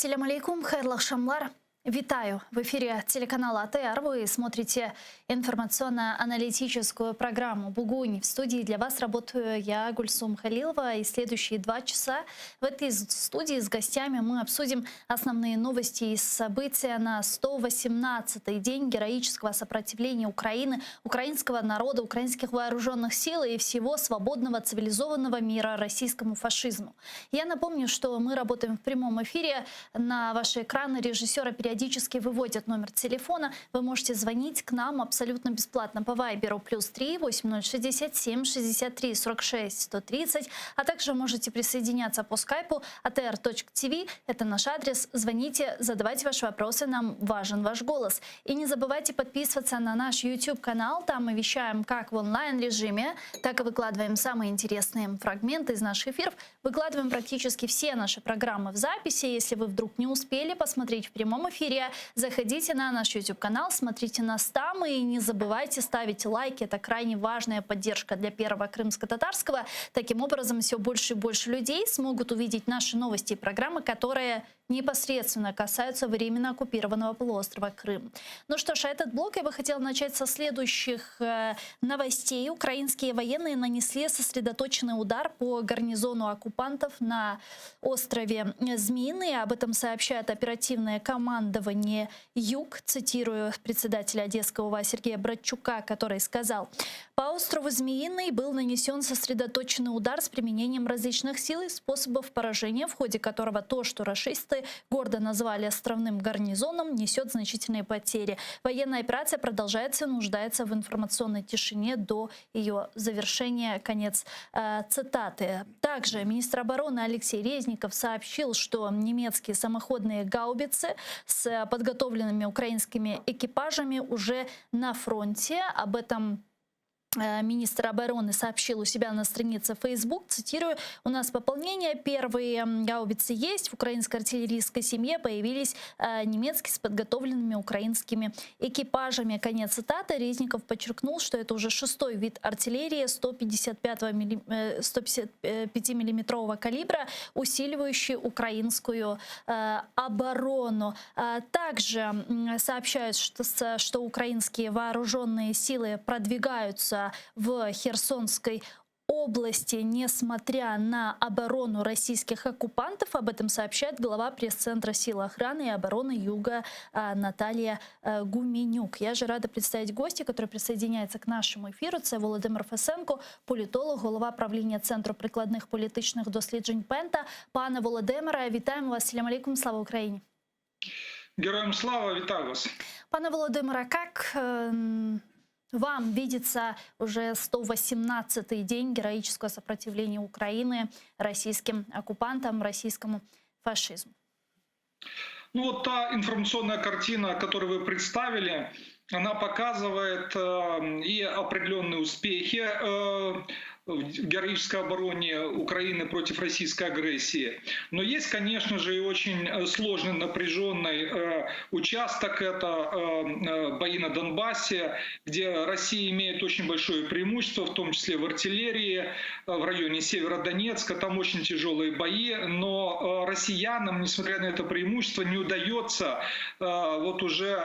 Selâm aleyküm, hayırlı aqşamlar. Витаю! В эфире телеканала АТР. Вы смотрите информационно-аналитическую программу «Бугунь». В студии для вас работаю я, Гульсум Халилова. И следующие 2 часа в этой студии с гостями мы обсудим основные новости и события на 118-й день героического сопротивления Украины, украинского народа, украинских вооруженных сил и всего свободного цивилизованного мира российскому фашизму. Я напомню, что мы работаем в прямом эфире. На ваши экраны режиссера периодически выводят номер телефона. Вы можете звонить к нам абсолютно бесплатно по Вайберу +3 8067 63 46 130, а также можете присоединяться по скайпу atr.tv. Это наш адрес. Звоните, задавайте ваши вопросы, нам важен ваш голос. И не забывайте подписываться на наш YouTube-канал. Там мы вещаем как в онлайн-режиме, так и выкладываем самые интересные фрагменты из наших эфиров. Выкладываем практически все наши программы в записи. Если вы вдруг не успели посмотреть в прямом эфире, заходите на наш YouTube-канал, смотрите нас там и не забывайте ставить лайки. Это крайне важная поддержка для первого крымско-татарского. Таким образом, все больше и больше людей смогут увидеть наши новости и программы, которые непосредственно касаются временно оккупированного полуострова Крым. Ну что ж, а этот блок я бы хотела начать со следующих новостей. Украинские военные нанесли сосредоточенный удар по гарнизону оккупантов на острове Змеиный. Об этом сообщает оперативное командование «Юг». Цитирую председателя Одесского ОВА Сергея Братчука, который сказал: «По острову Змеиный был нанесен сосредоточенный удар с применением различных сил и способов поражения, в ходе которого то, что рашисты гордо назвали островным гарнизоном, несет значительные потери. Военная операция продолжается и нуждается в информационной тишине до ее завершения». Конец цитаты. Также министр обороны Алексей Резников сообщил, что немецкие самоходные гаубицы с подготовленными украинскими экипажами уже на фронте. Об этом министр обороны сообщил у себя на странице Facebook, цитирую: «У нас пополнение, первые гаубицы есть, в украинской артиллерийской семье появились немецкие с подготовленными украинскими экипажами». Конец цитаты. Резников подчеркнул, что это уже шестой вид артиллерии 155-миллиметрового калибра, усиливающий украинскую оборону. Также сообщают, что украинские вооруженные силы продвигаются в Херсонской области, несмотря на оборону российских оккупантов. Об этом сообщает глава пресс-центра сил охраны и обороны Юга Наталья Гуменюк. Я же рада представить гостя, который присоединяется к нашему эфиру. Це Володимир Фесенко, політолог, голова правління Центру прикладних політичних досліджень Пента. Пане Володимире, вітаємо вас. Селям алейкум, слава Україні. Героям слава, вітаю вас. Пане Володимире, как вам видится уже 118-й день героического сопротивления Украины российским оккупантам, российскому фашизму? Ну вот та информационная картина, которую вы представили, она показывает и определенные успехи в героической обороне Украины против российской агрессии. Но есть, конечно же, и очень сложный, напряженный участок. Это бои на Донбассе, где Россия имеет очень большое преимущество, в том числе в артиллерии, в районе Северодонецка. Там очень тяжелые бои, но россиянам, несмотря на это преимущество, не удается вот уже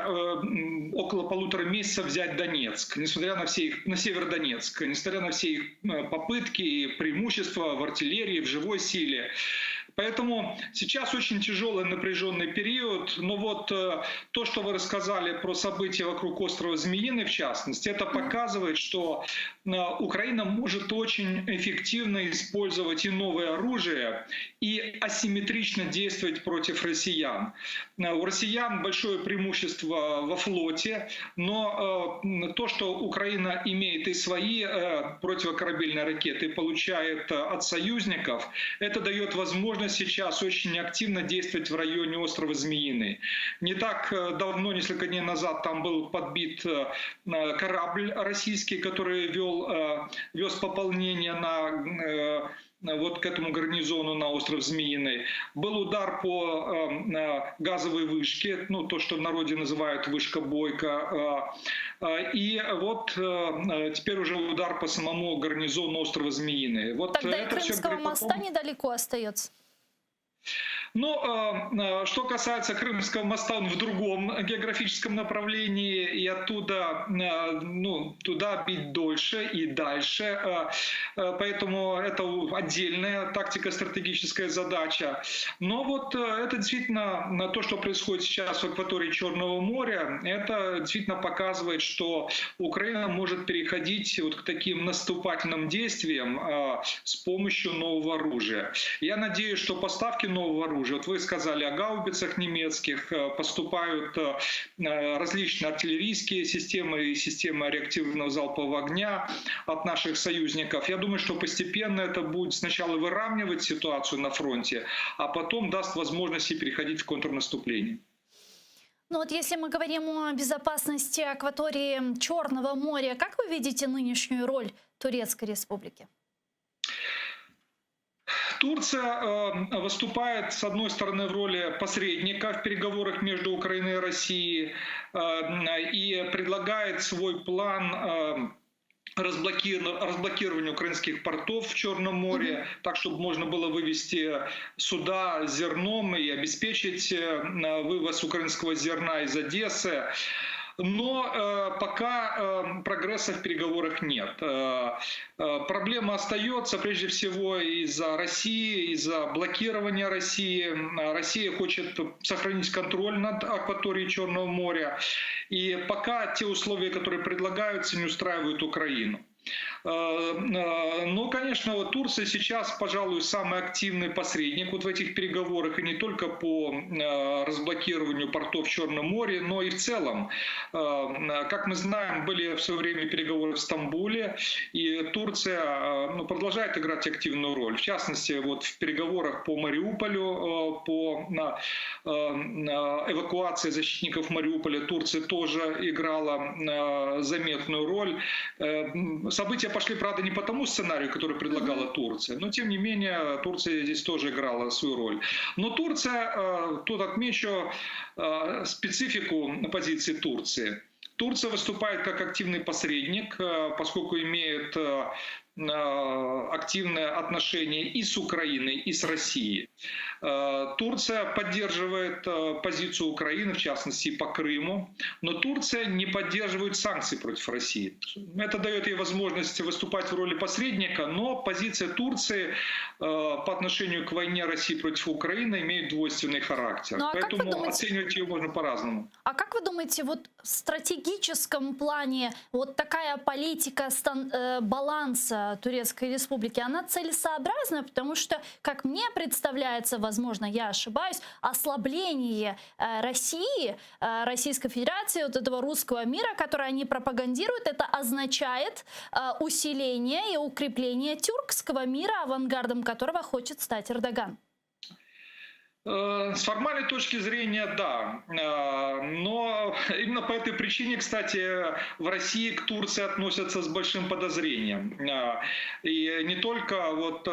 около полутора месяцев взять Донецк, несмотря на все их, на Северодонецк, несмотря на все их попытки и преимущества в артиллерии, в живой силе. Поэтому сейчас очень тяжелый напряженный период. Но вот то, что вы рассказали про события вокруг острова Змеиный, в частности, это показывает, что Украина может очень эффективно использовать и новое оружие, и асимметрично действовать против россиян. У россиян большое преимущество во флоте, но то, что Украина имеет и свои противокорабельные ракеты, получает от союзников, это дает возможность сейчас очень активно действовать в районе острова Змеиный. Не так давно, несколько дней назад, там был подбит корабль российский, который вез пополнение на вот к этому гарнизону на остров Змеиный. Был удар по газовой вышке, ну, то, что в народе называют вышка Бойко. И вот теперь уже удар по самому гарнизону острова Змеиный. Вот Тогда и это всё Крымского говорит о моста том, недалеко остается. Но что касается Крымского моста, он в другом географическом направлении, и оттуда, ну, туда бить дольше и дальше. Поэтому это отдельная тактико-стратегическая задача. Но вот это действительно то, что происходит сейчас в акватории Черного моря, это действительно показывает, что Украина может переходить вот к таким наступательным действиям с помощью нового оружия. Я надеюсь, что поставки нового оружия, вот вы сказали о гаубицах немецких, поступают различные артиллерийские системы и системы реактивного залпового огня от наших союзников. Я думаю, что постепенно это будет сначала выравнивать ситуацию на фронте, а потом даст возможности переходить в контрнаступление. Ну вот если мы говорим о безопасности акватории Черного моря, как вы видите нынешнюю роль Турецкой Республики? Турция выступает, с одной стороны, в роли посредника в переговорах между Украиной и Россией и предлагает свой план разблокирования украинских портов в Черном море, так, чтобы можно было вывести суда с зерном и обеспечить вывоз украинского зерна из Одессы. Но пока прогресса в переговорах нет. Проблема остается прежде всего из-за России, из-за блокирования России. Россия хочет сохранить контроль над акваторией Черного моря. И пока те условия, которые предлагаются, не устраивают Украину. Но, конечно, вот Турция сейчас, пожалуй, самый активный посредник вот в этих переговорах, и не только по разблокированию портов в Черном море, но и в целом. Как мы знаем, были в свое время переговоры в Стамбуле, и Турция, ну, продолжает играть активную роль. В частности, вот в переговорах по Мариуполю, по эвакуации защитников Мариуполя Турция тоже играла заметную роль. События пошли, правда, не по тому сценарию, который предлагала Турция, но тем не менее Турция здесь тоже играла свою роль. Но Турция, тут отмечу специфику позиции Турции. Турция выступает как активный посредник, поскольку имеет активное отношение и с Украиной, и с Россией. Турция поддерживает позицию Украины, в частности, по Крыму, но Турция не поддерживает санкции против России. Это дает ей возможность выступать в роли посредника, но позиция Турции по отношению к войне России против Украины имеет двойственный характер. Ну, а как вы Поэтому думаете, оценивать ее можно по-разному. А как вы думаете, вот в стратегическом плане вот такая политика баланса Турецкой Республики, она целесообразна, потому что, как мне представляется, возможно, я ошибаюсь, ослабление России, Российской Федерации, вот этого русского мира, который они пропагандируют, это означает усиление и укрепление тюркского мира, авангардом которого хочет стать Эрдоган. С формальной точки зрения, да. Но именно по этой причине, кстати, в России к Турции относятся с большим подозрением. И не только вот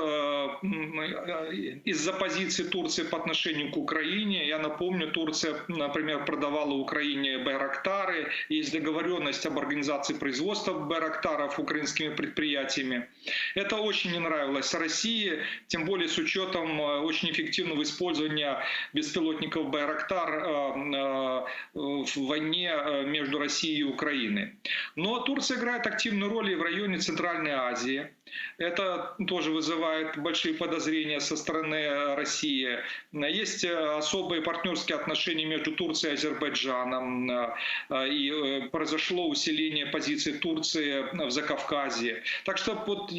из-за позиции Турции по отношению к Украине. Я напомню, Турция, например, продавала Украине байрактары. Есть договоренность об организации производства байрактаров украинскими предприятиями. Это очень не нравилось России, тем более с учетом очень эффективного использования беспилотников Байрактар в войне между Россией и Украиной. Но Турция играет активную роль и в районе Центральной Азии. Это тоже вызывает большие подозрения со стороны России. Есть особые партнерские отношения между Турцией и Азербайджаном. И произошло усиление позиции Турции в Закавказье. Так что вот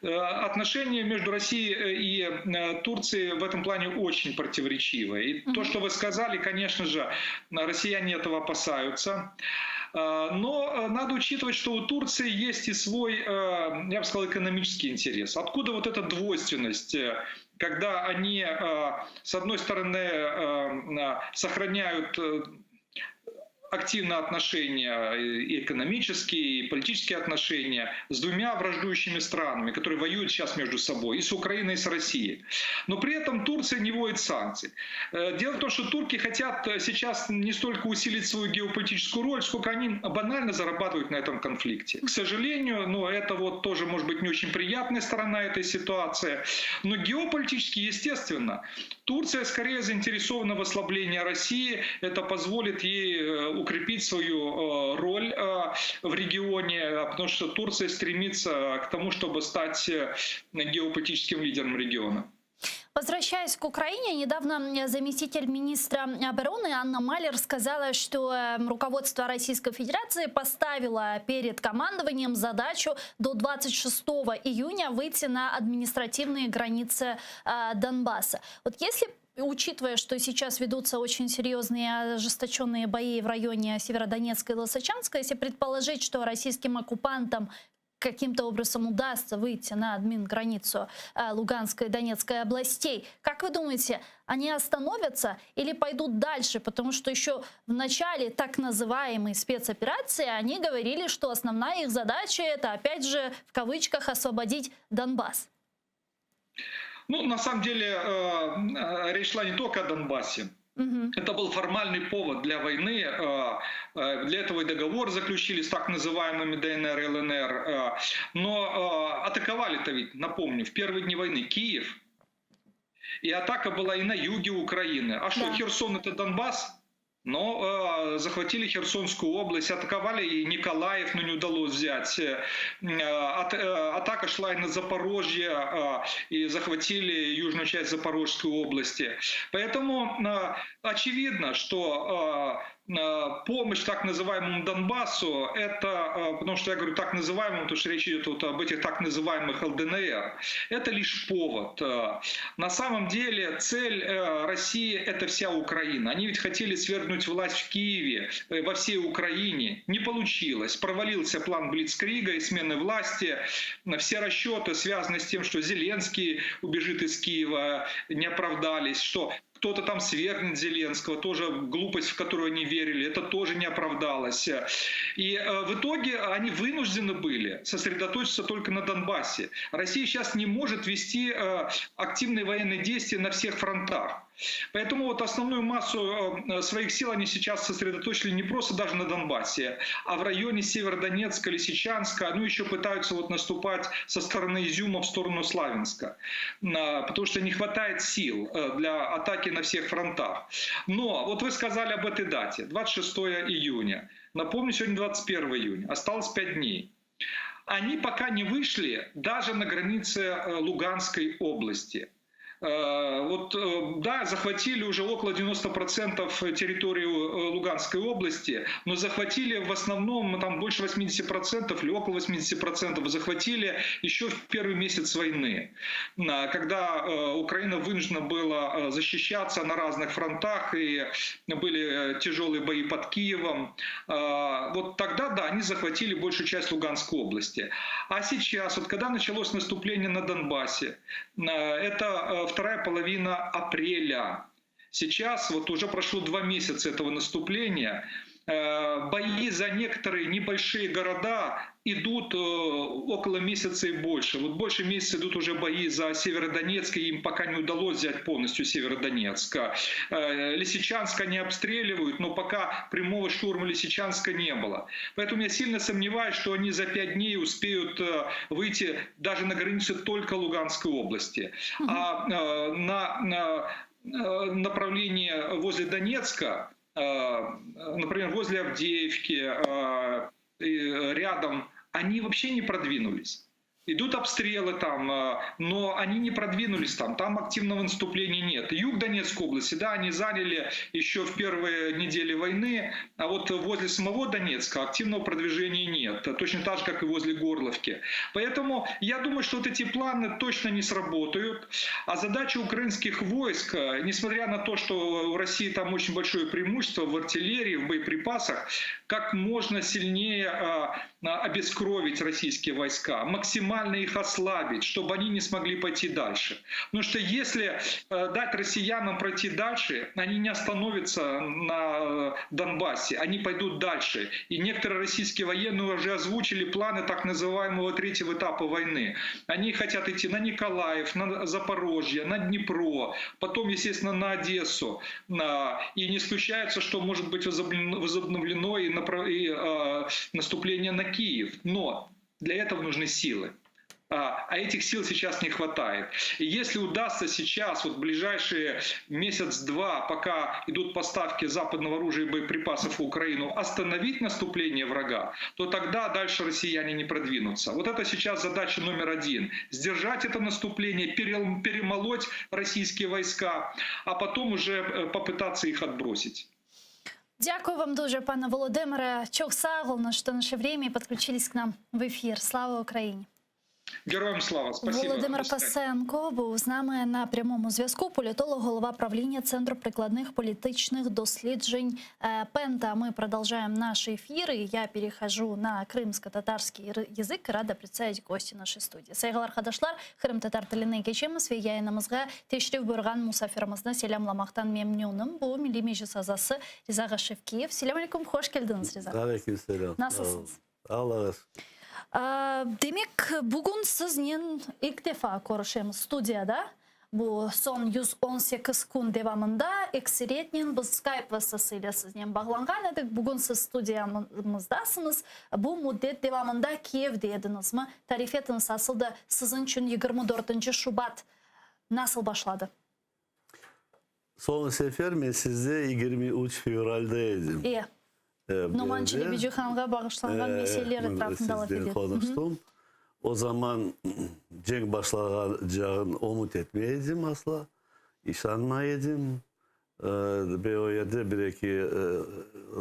отношения между Россией и Турцией в этом плане очень противоречивые. И то, что вы сказали, конечно же, россияне этого опасаются. Но надо учитывать, что у Турции есть и свой, я бы сказал, экономический интерес. Откуда вот эта двойственность, когда они, с одной стороны, сохраняют. активные отношения, и экономические, и политические отношения с двумя враждующими странами, которые воюют сейчас между собой, и с Украиной, и с Россией. Но при этом Турция не вводит санкции. Дело в том, что турки хотят сейчас не столько усилить свою геополитическую роль, сколько они банально зарабатывают на этом конфликте. К сожалению, но это вот тоже может быть не очень приятная сторона этой ситуации, но геополитически, естественно, Турция скорее заинтересована в ослаблении России. Это позволит ей укрепить свою роль в регионе, потому что Турция стремится к тому, чтобы стать геополитическим лидером региона. Возвращаясь к Украине, недавно заместитель министра обороны Анна Маляр сказала, что руководство Российской Федерации поставило перед командованием задачу до 26 июня выйти на административные границы Донбасса. Вот если учитывая, что сейчас ведутся очень серьезные ожесточенные бои в районе Северодонецка и Лисичанска, если предположить, что российским оккупантам каким-то образом удастся выйти на админ-границу Луганской и Донецкой областей, как вы думаете, они остановятся или пойдут дальше? Потому что еще в начале так называемой спецоперации они говорили, что основная их задача это, опять же, в кавычках, освободить Донбасс. Ну, на самом деле, речь шла не только о Донбассе. Мгм. Это был формальный повод для войны. Для этого и договор заключили с так называемыми ДНР и ЛНР. Но атаковали-то ведь, напомню, в первые дни войны Киев. И атака была и на юге Украины. А что, Херсон это Донбасс? Но захватили Херсонскую область, атаковали и Николаев, но не удалось взять. Атака шла и на Запорожье, и захватили южную часть Запорожской области. Поэтому очевидно, что помощь так называемому Донбассу, это, потому что я говорю так называемому, потому что речь идет вот об этих так называемых ЛДНР, это лишь повод. На самом деле цель России — это вся Украина. Они ведь хотели свергнуть власть в Киеве, во всей Украине. Не получилось. Провалился план Блицкрига и смены власти. Все расчеты, связанные с тем, что Зеленский убежит из Киева, не оправдались, что кто-то там свергнет Зеленского, тоже глупость, в которую они верили, это тоже не оправдалось. И в итоге они вынуждены были сосредоточиться только на Донбассе. Россия сейчас не может вести активные военные действия на всех фронтах. Поэтому основную массу своих сил они сейчас сосредоточили не просто даже на Донбассе, а в районе Северодонецка, Лисичанска. Еще пытаются наступать со стороны Изюма в сторону Славянска, потому что не хватает сил для атаки на всех фронтах. Но вы сказали об этой дате, 26 июня. Напомню, сегодня 21 июня, осталось 5 дней. Они пока не вышли даже на границе Луганской области. Захватили уже около 90% территории Луганской области, но захватили в основном больше 80% или около 80% захватили еще в первый месяц войны, когда Украина вынуждена была защищаться на разных фронтах, и были тяжелые бои под Киевом. Вот тогда, да, они захватили большую часть Луганской области. А сейчас, когда началось наступление на Донбассе, это вторая половина апреля. Сейчас уже прошло 2 месяца этого наступления. Бои за некоторые небольшие города идут около месяца и больше. Больше месяца идут уже бои за Северодонецк, и им пока не удалось взять полностью Северодонецк. Лисичанск они обстреливают, но пока прямого штурма Лисичанска не было. Поэтому я сильно сомневаюсь, что они за 5 дней успеют выйти даже на границу только Луганской области. А на направлении возле Донецка, например, возле Авдеевки, и рядом, они вообще не продвинулись. Идут обстрелы там, но они не продвинулись там, там активного наступления нет. Юг Донецкой области, да, они заняли еще в первые недели войны, а вот возле самого Донецка активного продвижения нет, точно так же, как и возле Горловки. Поэтому я думаю, что эти планы точно не сработают, а задача украинских войск, несмотря на то, что у России там очень большое преимущество в артиллерии, в боеприпасах, как можно сильнее обескровить российские войска, максимально максимально их ослабить, чтобы они не смогли пойти дальше. Потому что если э, дать россиянам пройти дальше, они не остановятся на Донбассе, они пойдут дальше. И некоторые российские военные уже озвучили планы так называемого третьего этапа войны. Они хотят идти на Николаев, на Запорожье, на Днепро, потом, естественно, на Одессу. И не исключается, что может быть возобновлено и, и э, наступление на Киев. Но для этого нужны силы. А, а этих сил сейчас не хватает. И если удастся сейчас, вот ближайшие месяц-два, пока идут поставки западного оружия и боеприпасов в Украину, остановить наступление врага, то тогда дальше россияне не продвинутся. Вот это сейчас задача номер один. Сдержать это наступление, перемолоть российские войска, а потом уже э, попытаться их отбросить. Дякую вам дуже, пане Володимире. Çoq sağ oluñ, что нашли время и подключились к нам в эфир. Слава Україні! Героям слава! Спасибо. Володимир Фесенко був з нами на прямому зв'язку. Політолог, голова правління Центру прикладних політичних досліджень е, Пента. Мы продолжаем наш эфир, и я перехожу на крымско-татарский язык. Рада представить гостя нашей студии. Sayğılı arqadaşlar, qırımtatar tiline keçemiz ve yayınımızğa teşrif buyurğan musafirimizni selâmlamaqtan memnünim. Bu Milliy Meclis azası Riza Şevkiyev. Selâm aleyküm, hoş keldiñiz, Riza. Aleyküm selâm. Nasılsıñız? Allah'a Demek, bugün siznen ilk defa körüşemiz studiyada. Bu soñ 118 kün devamında ekseriyetnen biz Skype vastasıyla siznen bağlanğan edik. Bugün siz studiyamızdasıñız. Bu müddet devamında Kiyevde ediñizmi? Tarif etiñiz, asıl da siziñ içün 24 şubat nasıl başladı? Soñ sefer men sizde 23 fevralde edim. E. Noman Çelebicihanğa bağışlanğan meseleler etrafında laf Sizden qonuştım. O zaman cenk başlağacağın ümüt etmey edim asla. İşanmay edim. Ve o yerde bir-eki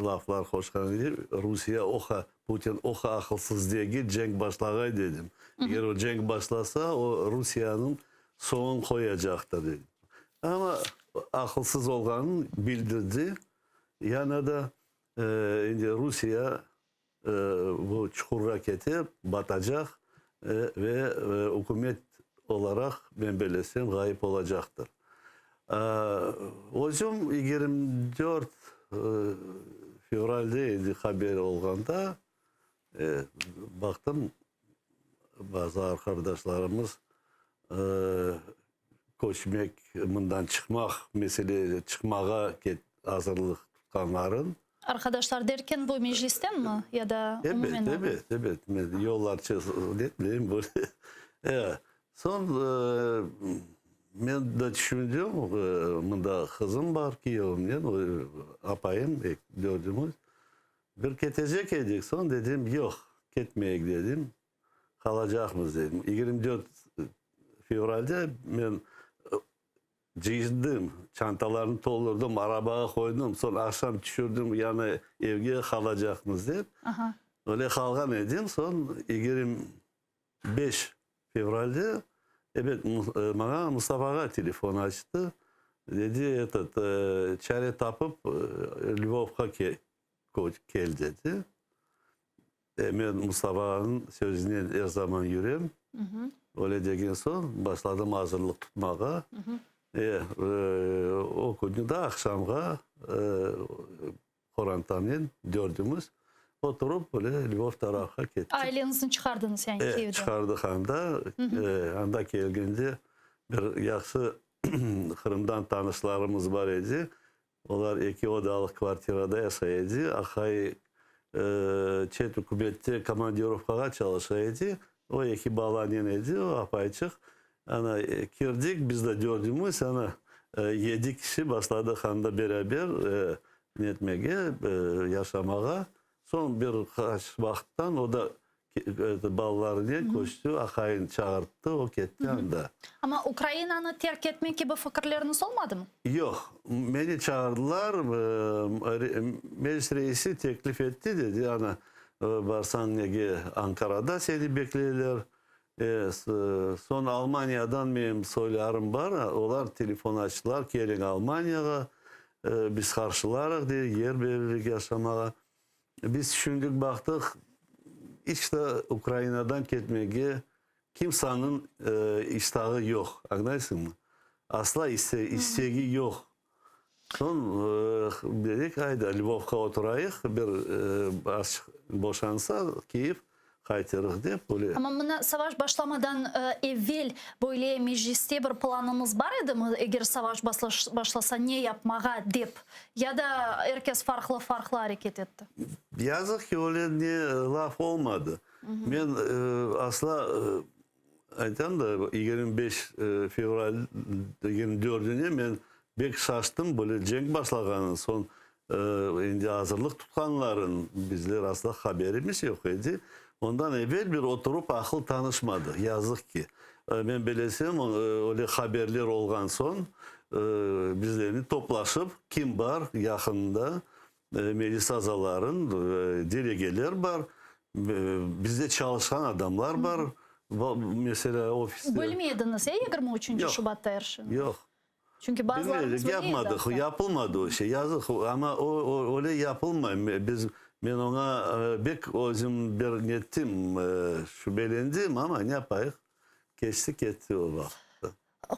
laflar qoşqan edim. Rusiye oha, Putin oha aqılsız degil, cenk başlağay dedim. Eger o cenk başlasa, o Rusiyeniñ soñun qoyacaqtır dedim. Amma aqılsız olğanın bildirdi. Yana da endi Rusiye bu çuqurğa kete, batacaq ve ükümet olaraq, men bellesem, ğayıp olacaqtır. Özüm 24 fevralde endi haber olğanda, baqtım, bazı arqadaşlarımız köçmek, mından çıqmaq mesele, çıqmağa azırlıq tutqanların. Arqadaşlar derken, bu Meclisten mi ya da umumen? Ebet, ebet, ebet. Men yollarca netmeyim böyle. Soñ men de tüşündim, mında qızım bar, kiyevimnen, apayım, dördümiz. Bir ketecek edik, soñ dedim, yoq, ketmeyik dedim. Qalacaqmız dedim. 24 fevralde men cıydım, çantalarnı toldurdım, arabağa qoydım, soñ aqşam tüşürdim yani evge qalacaqmız dep. Öyle qalğan edim, soñ 25 fevralde ebet maña Mustafa ağa telefon açtı, dedi, etot, çare tapıp Lvovğa kel dedi. Men Mustafa ağanıñ sözünen er zaman yürem. Öyle degen soñ, başladım azırlıq tutmağa. O künü de aqşamğa qorantamnen dördümiz oturıp, böyle Lvov tarafqa kettik. Aileñizni çıqardıñız yani Kiyevden? Çıqardıq anda. Anda kelgende bir yahşı Qırımdan tanışlarımız bar edi. Olar eki odalıq kvartirada yaşay edi. Aqay çet ükümette komandirovkağa çalışa edi. O eki balanen edi, o apayçıq. Ana, kirdik, biz de dördümiz, ana, yedi kişi başladıq anda beraber netmege, yaşamağa. Soñ bir qaç vaqıttan o da Balalarınen köçti, aqayın çağırttı, o ketti anda. Amma Ukrainanı terk etmek kibi fikirleriñiz olmadımı? Yoq. Meni çağırdılar, Meclis reisi teklif etti, dedi, ana, barsañ nege Ankarada seni bekleyler. Soñ Almaniyadan menim soylarım bar, olar telefon açtılar, keliñ Almaniyağa, biz qarşılarıq, dedi, yer beririk yaşamağa. Biz tüşündik, baqtıq, iç de Ukrainadan ketmege. Kimsaniñ iştahı yoq, añlaysıñmı? Asla istegi yoq. Soñ dedik, ayda, Lvovqa oturayıq, bir azçıq boşansa Kiyev, qaytırıq dep, öyle. Amma mına savaş başlamadan evel böyle mecliste bir planıñız bar edimi, eger savaş başlasa ne yapmağa dep, ya da er kes farqlı-farqlı areket etti? Yazıq ki, öyle ne laf olmadı. Men asla aytam da, 25 fevral 24-üne men bek şaştım, böyle cenk başlağanın, soñ endi azırlıq tutqanların, bizler asla haberimiz yoq edi. Ondan evel bir oturıp aqıl tanışmadıq, yazıq ki. Men bilesem, öyle haberler olğan soñ, bizlerni toplaşıp, kim bar yaqında, Meclis azaların, delegeler bar, bizde çalışqan adamlar bar, meselâ, ofiste. Bilmediñiz, ya, 23 şubatta er şeyni? Yoq. Çünki bazılarımız Bilmedik, yapmadıq, yapılmadı o şey, yazıq, amma o, öyle yapılmay. Biz, men oña bek özüm bir nettim, şübelendim, amma ne yapayıq, keçti ketti o vaqıt.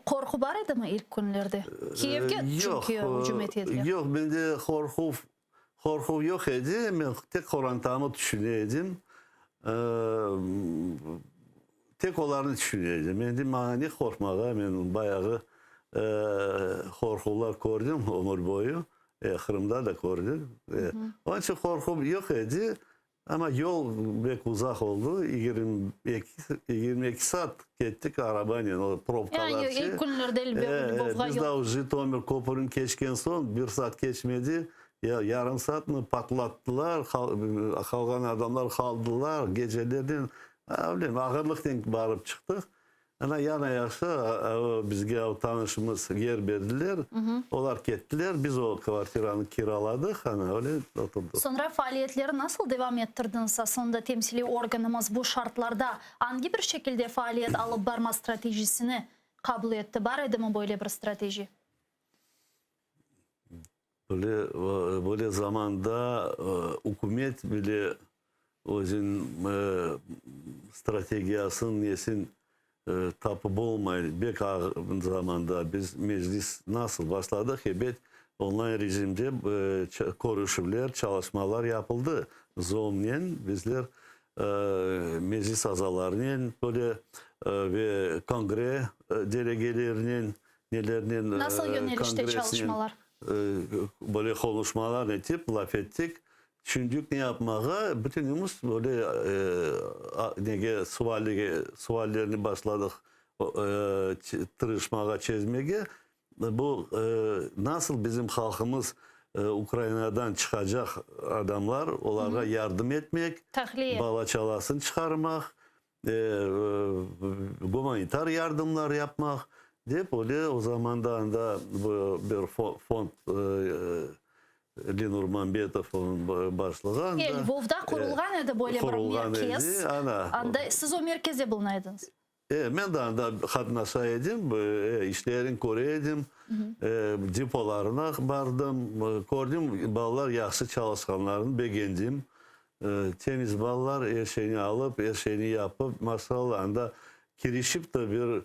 Qorqu bar edimi ilk künlerde? Kiyevge çünki ücüm ete ediler. Yoq, mende qorquv, qorquv yoq edi. Men tek qorantamı tüşüne edim. Tek olarnı tüşüne edim. Endi maña ne qorqmağa, men bayağı qorquvlar kördim ömür boyu. Qırımda da kördim. Onıñ içün qorqum yoq edi. Amma yol bek uzaq oldı, 22 saat kettik arabanen, o probkalar. Yani ilk künlerde Lvovğa yol. Biz daa Jitomir köpürini keçken soñ, bir saat keçmedi, yarım saatmı patlattılar, qalğan adamlar qaldılar, gecelerden, bilmeyim, ağırlıqnen barıp çıqtıq. Ana, yana yahşı, bizge o tanışımız yer berdiler, olar kettiler, biz o kvartiranı kiraladıq, ana, öyle oturdıq. Soñra faaliyetleri nasıl devam ettirdiñiz? Aslında temsiliy organımız bu şartlarda angi bir şekilde faaliyet alıp barma stratejisini qabul etti? Bar edimi böyle bir strateji? Böyle, böyle zamanda ükümet bile özüniñ strategiyasını, nesin tapıp olmay. Bek ağır zamanda biz meclis nasıl başladıq, ebet, onlayn rejimde körüşüvler, çalışmalar yapıldı. Zoomnen bizler meclis azalarınen böyle ve kongre delegelerinen nelernen Nasıl yönelişte çalışmalar? Böyle qonuşmalar etip, laf ettik. Tüşündik ne yapmağa. Bütünimiz böyle nege, suallige, suallerni başladıq tırışmağa, çezmege. Bu nasıl bizim halqımız Ukrainadan çıqacaq adamlar, olarğa yardım etmek, Tahliye. bala-çalasını çıqarmaq. Gumanitar yardımlar yapmaq, dep öyle o zamanda anda bir fond Lenur Mambetov onıñ başlığı anda. Lvovda qurulğan edi böyle bir merkez. Anda siz o merkezde buluna ediñiz. Men de anda qatnaşa edim, işlerini köre edim, depolarına bardım, kördim balalar yahşı çalışqanlarını begendim. Temiz balalar er şeyni alıp, er şeyni yapıp, maşallah, anda kirişip de bir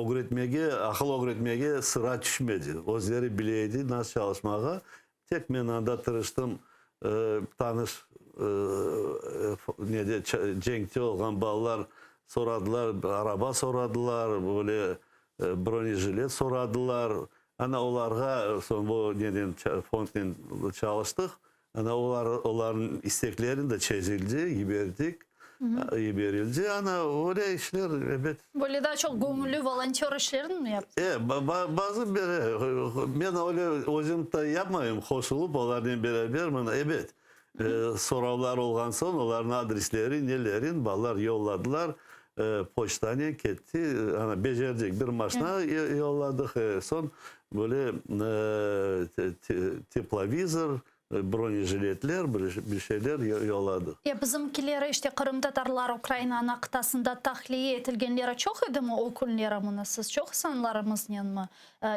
ögretmege, aqıl ögretmege sıra tüşmedi. Özleri bile edi nasıl çalışmağa. Tek men anda tırıştım, tanış nede cenkte olğan balalar soradılar, araba soradılar, böyle bronejilet soradılar. Ana olarğa soñ bu neden fondnen çalıştıq. Ana olar, olarnıñ istekleri de çezildi, yiberdik, yiberildi. Ana öyle işler, ebet. Böyle daa çoq göñülli volontör işlerini mi yaptıñız? E, bazı bir, men öyle özüm de yapmayım, qoşulıp olarnen beraber mına, ebet, soravlar olğan soñ, olarnıñ adresleri, nelerin balalar yolladılar, poçtanen ketti, ana becerdik, bir maşna yolladıq, soñ böyle teplovizor, bronejiletler, bir şeyler yolladıq. Ya bizimkileri, işte qırımtatarlar Ukraina ana qıtasında tahliye etilgenleri çoq edimi o künleri? Mına siz çoq insanlarımıznenmi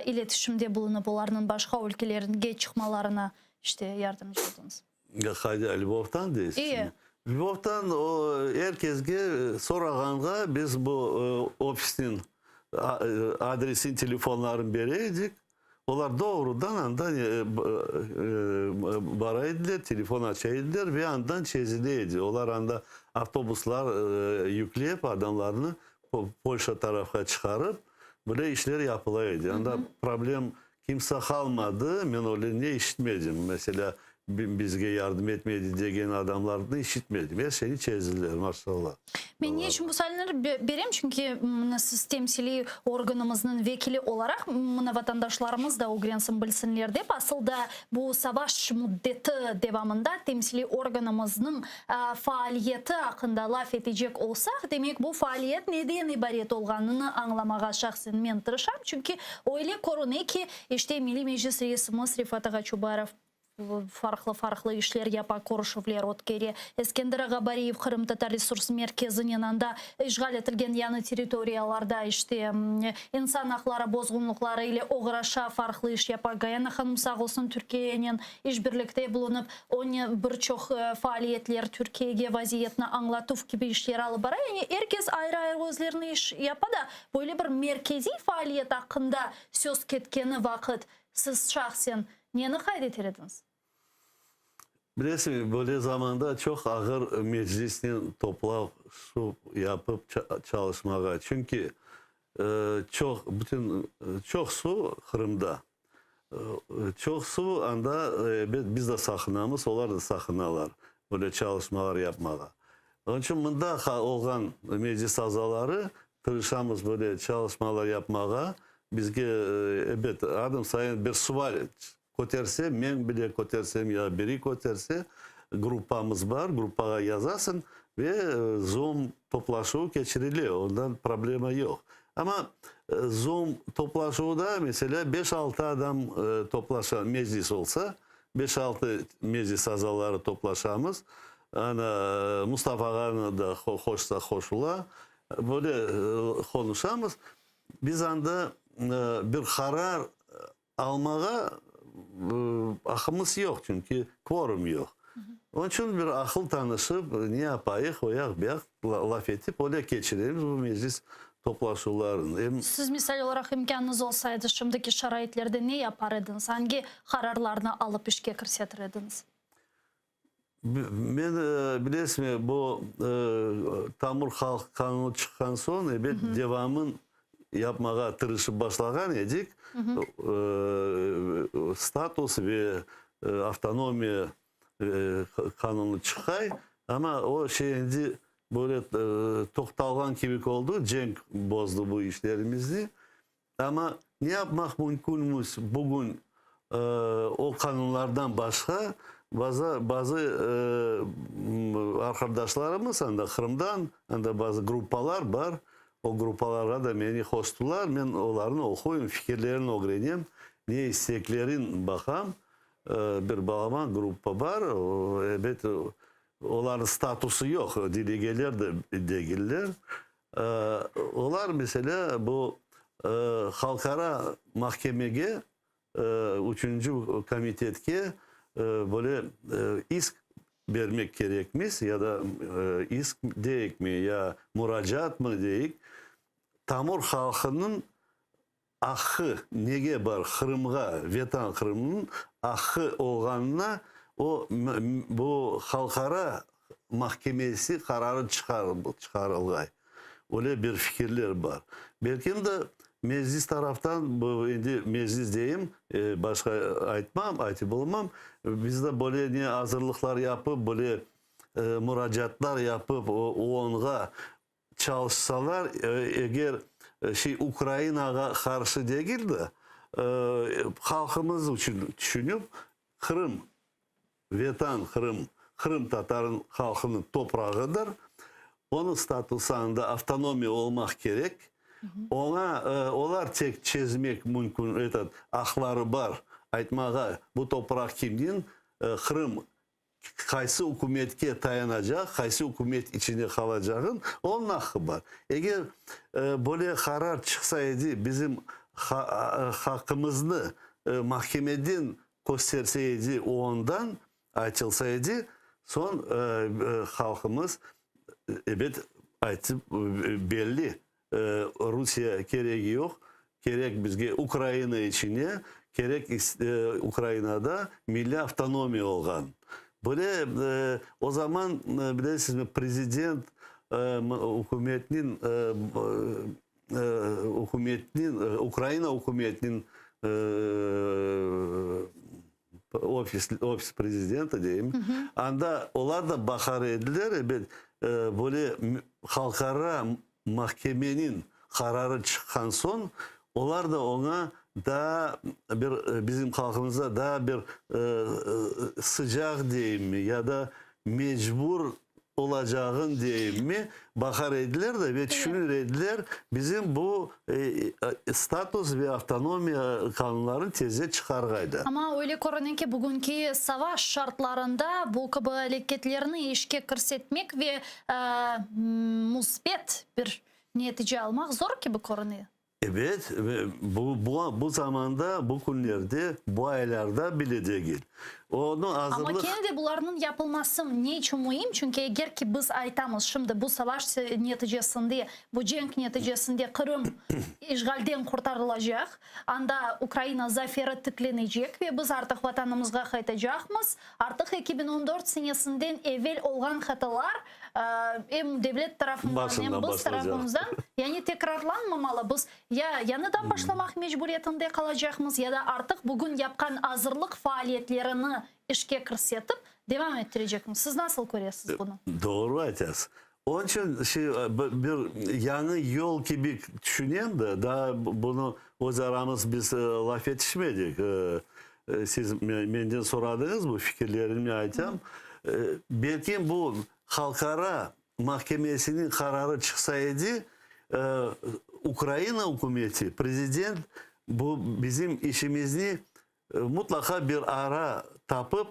iletişimde bulunıp, olarnıñ başqa ülkelerge çıqmalarına işte yardımcı oldıñız? Qayda, Lvovdan deysizmi? Lvovdan o er kesge sorağanğa biz bu ofisniñ adresini, telefonlarını bere edik. Olar doğrudan anda bara ediler, telefon aça ediler ve andan çezile edi. Olar anda avtobuslar yüklep adamlarnı Polşa tarafqa çıqarıp, böyle işler yapıla edi. Anda problem kimse qalmadı, men öyle ne işitmedim. Meselâ, bizge yardım etmedi degen adamlarnı işitmedim. Er şeyni çezdiler, maşallah. Men ne içün bu sualni berem? Çünki mına siz temsiliy organımıznıñ vekili olaraq, mına vatandaşlarımız da ögrensin, bilsinler dep, asıl da bu savaş müddeti devamında temsiliy organımıznıñ faaliyeti aqqında laf etecek olsaq, demek bu faaliyet neden ibaret olğanını añlamağa şahsen men tırışam. Çünki öyle körüne ki, işte Milliy Meclis reisimiz Refat ağa Çubarov farqlı-farqlı işler yapa, körüşüvler ötkere. Eskender ağa Bariyev Qırımtatar resurs merkezinen anda işğal etilgen yañı territoriyalarda işte insan aqları bozğunlıqları ile oğraşa, farqlı iş yapa. Gayana hanım sağ olsun Türkiyenen işbirlikte bulunıp, onen bir çoq faaliyetler, Türkiyege vaziyetni añlatuv kibi işler alıp bara. Yani er kes ayrı-ayrı özlerine iş yapa da, böyle bir merkeziy faaliyet aqqında söz ketkeni vaqıt siz şahsen neni qayd eter ediñiz? Bilesiñmi, böyle zamanda çoq ağır meclisnen toplav şu yapıp çalışmağa. Çünki çoq, bütün, çoqsu Qırımda. Çoqsu anda, ebet, biz de saqınamız, olar da saqınalar böyle çalışmalar yapmağa. Onıñ içün mında olğan meclis azaları tırışamız böyle çalışmalar yapmağa. Bizge, ebet, adım sayın bir sual köterse, men bile kötersem ya biri köterse, gruppamız bar, gruppağa yazasıñ ve Zoom toplaşuvı keçirile, ondan problema yoq. Amma Zoom toplaşuvda, meselâ, beş-altı adam toplaşa, meclis olsa, beş-altı meclis azaları toplaşamız, ana, Mustafa ağanı da qoşsa qoşula, böyle qonuşamız. Biz anda bir qarar Almağa aqımız yoq, çünki kvorum yoq. Onıñ içün bir aqıl tanışıp, ne yapayıq, o yaq, bu yaq laf etip, öyle keçiremiz bu meclis toplaşuvlarını. Em. Siz, misal olaraq, imkânıñız olsaydı, şimdiki şaraitlerde ne yapar ediñiz, angi qararlarnı alıp işke kirsetir ediñiz? Men, bilesizmi, bu tamır halq qanunı çıqqan soñ, ebet, devamın yapmağa tırışıp başlağan edik, status ve avtonomiya qanunı çıqay, amma o şey endi böyle toqtalğan kibi oldı, cenk bozdı bu işlerimizni. Amma ne yapmaq mümkünmiz bugün o qanunlardan başqa, bazı bazı arqadaşlarımız anda Qırımdan, anda bazı gruppalar bar, o gruppalarğa da meni qoştılar, men olarnı oquyım, fikirlerini ögrenem, ne isteklerin baqam. Bir balaban gruppa bar, ebet, olarnıñ statusı yoq, delegeler de degiller. Olar, meselâ, bu halqara mahkemege, üçünci komitetke böyle isk bermek kerekmiz, ya da isk deyikmi, ya muracaatmı deyik, tamır halqınıñ Aqqı nege bar Qırımğa, Vetan Qırımnıñ aqqı olğanına o bu halqara mahkemesi qararı çıqarılğay. Öyle bir fikirler bar. Belkim de Meclis taraftan, bu endi Meclis deyim, başqa aytmam, aytıp olmam, biz de böyle ne azırlıqlar yapıp, böyle muracaatlar yapıp OONğa Çalışsalar, eger şey Ukrainağa qarşı degil de, halqımız içün tüşünip, Qırım, Vetan Qırım, qırımtatarın halqınıñ toprağıdır, onıñ statusı anda avtonomiya olmaq kerek, oña olar tek çezmek mümkün, etot, aqları bar aytmağa, bu topraq kimniñ, Qırım Qaysı ükümetke tayanacaq, qaysı ükümet içinde qalacağın, onıñ aqqı bar. Eger böyle qarar çıqsa edi, bizim haqqımıznı mahkemeden kösterse edi, OONdan aytılsa edi, Soñ halqımız, ebet, aytıp belli, Rusiye keregi yoq, kerek bizge Ukraina içine, kerek Ukrainada milliy avtonomiya olğan. Böyle o zaman, bilesizmi, prezident ükümetniñ ükümetniñ, Ukraina ükümetniñ ofis, ofis prezidenti deyim, anda olar da baqar ediler, ebet, böyle halqara mahkemeniñ qararı çıqqan soñ, olar da oña daa bir, bizim halqımızda daa bir sıcaq deyimmi, ya da mecbur olacağın deyimmi, baqar ediler de ve tüşünir ediler, bizim bu status ve avtonomiya qanunlarını tezce çıqarğaydı. Amma öyle körüne ki, bugünki savaş şartlarında bu kibi areketlerni işke kirsetmek ve müsbet bir netice almaq zor kibi körüne. Ebet, bu, bu, bu zamanda, bu künlerde, bu aylarda bile degil. Onı azırlıq. Amma kene de bularnıñ yapılması ne içün müim? Çünki eger ki biz aytamız, şimdi bu savaş neticesinde, bu cenk neticesinde Qırım işğalden qurtarılacaq, anda Ukraina zaferi tiklenecek ve biz artıq Vatanımızğa qaytacaqmız, artıq 2014 senesinden evel olğan hatalar Em devlet tarafından, em biz tarafımızdan, yani tekrarlanmamalı. Biz ya yañıdan başlamaq mecburiyetinde qalacaqmız, ya da artıq bugün yapqan azırlıq faaliyetlerini işke kirsetip, devam ettirecekmiz. Siz nasıl köresiz bunı? Doğru aytasız. Onıñ içün şey, bir yañı yol kibi tüşünem de, daa bunı öz aramız biz laf etişmedik. Siz menden soradıñız, bu fikirlerimni aytam. Belki bu halqara mahkemesiniñ qararı çıqsa edi, Ukraina ükümeti, prezident bu bizim işimizni mutlaqa bir ara tapıp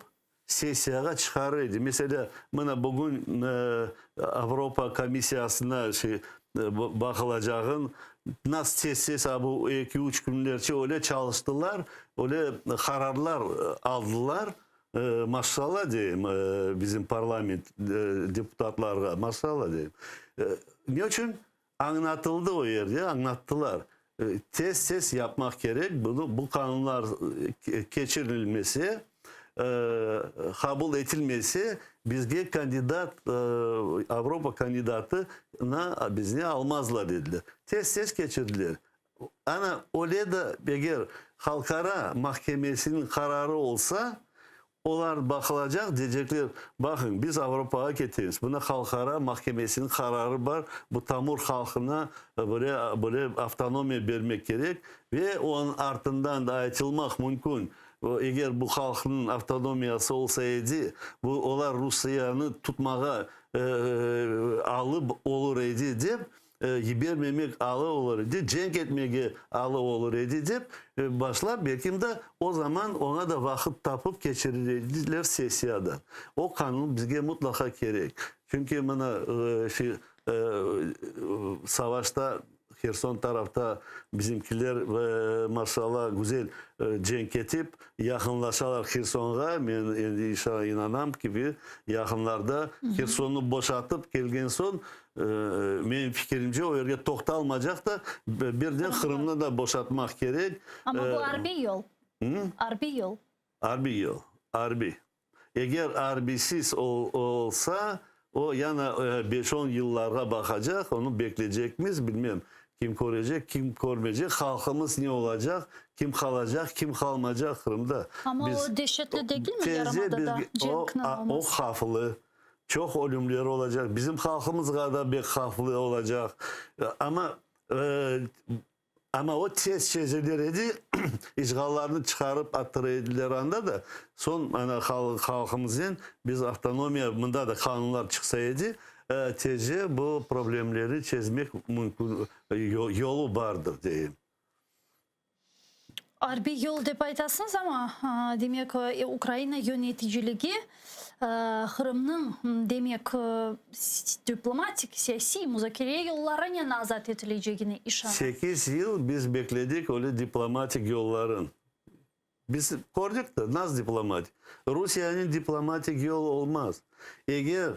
sessiyağa çıqarır edi. Meselâ, mına bugün Avropa komissiyasına şey baqılacağın, nasıl tez-tez a bu eki-üç künlerce öyle çalıştılar, öyle qararlar aldılar, maşşalla deyim bizim parlament deputatlarğa, maşşalla deyim. Ne içün? Añlatıldı o yerde, añlattılar. Tez-tez yapmaq kerek, bunı, bu qanunlar keçirilmese, qabul etilmese, bizge kandidat, Avropa kandidatına bizni almazlar dediler. Tez-tez keçirdiler. Ana, öyle de eger halqara mahkemesiniñ qararı olsa, Olar baqılacaq, deycekler, baqıñ, biz Avropağa ketemiz, buna halqara mahkemesiniñ qararı bar, bu tamır halqına böyle, böyle avtonomiya bermek kerek ve onıñ artından da aytılmaq mümkün, eger bu halqnıñ avtonomiyası olsa edi, bu olar Rusiyeni tutmağa alı olur edi dep, Yibermemek alı olur edi, cenk etmege alı olur edi dep başlap, belkim de o zaman oña da vaqıt tapıp keçirir ediler sessiyadan. O qanun bizge mutlaqa kerek. Çünki mına şey savaşta Herson tarafta bizimkiler maşallah güzel cenk etip yaqınlaşalar Hersonğa, men endi inşallah inanam kibi yaqınlarda Hersonnı boşatıp kelgen soñ Menim fikirimce, o yerge toqtalmacaq da, birden Qırımnı da boşatmaq kerek. Amma bu arbiy yol. Arbiy yol. Arbiy yol, arbiy. Eger arbiysiz olsa, o yana beş-on yıllarğa baqacaq, onı bekleycekmiz, bilmem, kim körecek, kim körmeycek, halqımız ne olacaq, kim qalacaq, kim qalmaycaq Qırımda. Amma o deşetli degilmi yarımadada cenkniñ olması? O havflı. Çoq ölümler olacaq, bizim halqımızğa da bek havflı olacaq. Amma, amma o tez çezilir edi, işğallarnı çıqarıp attıra ediler anda da, soñ ana halqımıznen biz avtonomiya, mında da qanunlar çıqsa edi, tezce bu problemleri çezmek mümkün, yolu bardır deyim. Arbiy yol dep aytasıñız, amma, demek, Ukraina yöneticiligi Qırımnıñ, demek, diplomatik, siyasiy muzakere yollarınen azat etilecegine işana. Sekiz yıl biz bekledik öyle diplomatik yolların. Biz kördik de, nasıl diplomatik? Rusiyeniñ diplomatik yolu olmaz. Eger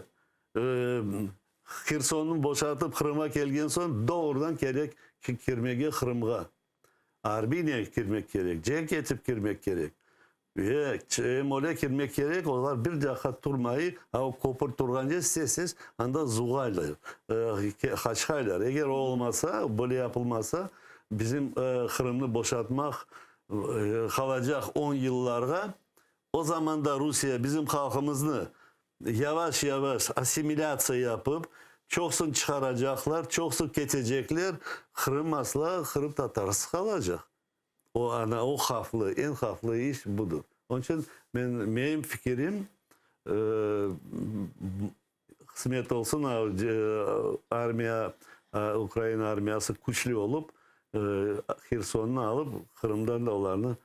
Hersonnı boşatıp Qırımğa kelgen soñ, doğrudan kerek kirmege Qırımğa. Arbiynen kirmek kerek, cenk etip kirmek kerek. Ve em öyle kirmek kerek, olar bir daqqa turmay, a o köpür turğan yer sessiz anda zuğaylar, qaçqaylar. Eger o olmasa, böyle yapılmasa, bizim Qırımnı boşatmaq qalacaq on yıllarğa. O zaman da Rusiye bizim halqımıznı yavaş-yavaş assimilâtsiya yapıp, çoqsun çıqaracaqlar, çoqsu ketecekler, Qırım asla qırımtatarsız qalacaq. O, ana, o havflı, eñ havflı iş budır. Onıñ içün men, menim fikirim, qısmet olsun, armiya, Ukraina armiyası küçlü olıp, Hersonnı alıp, Qırımdan da olarnı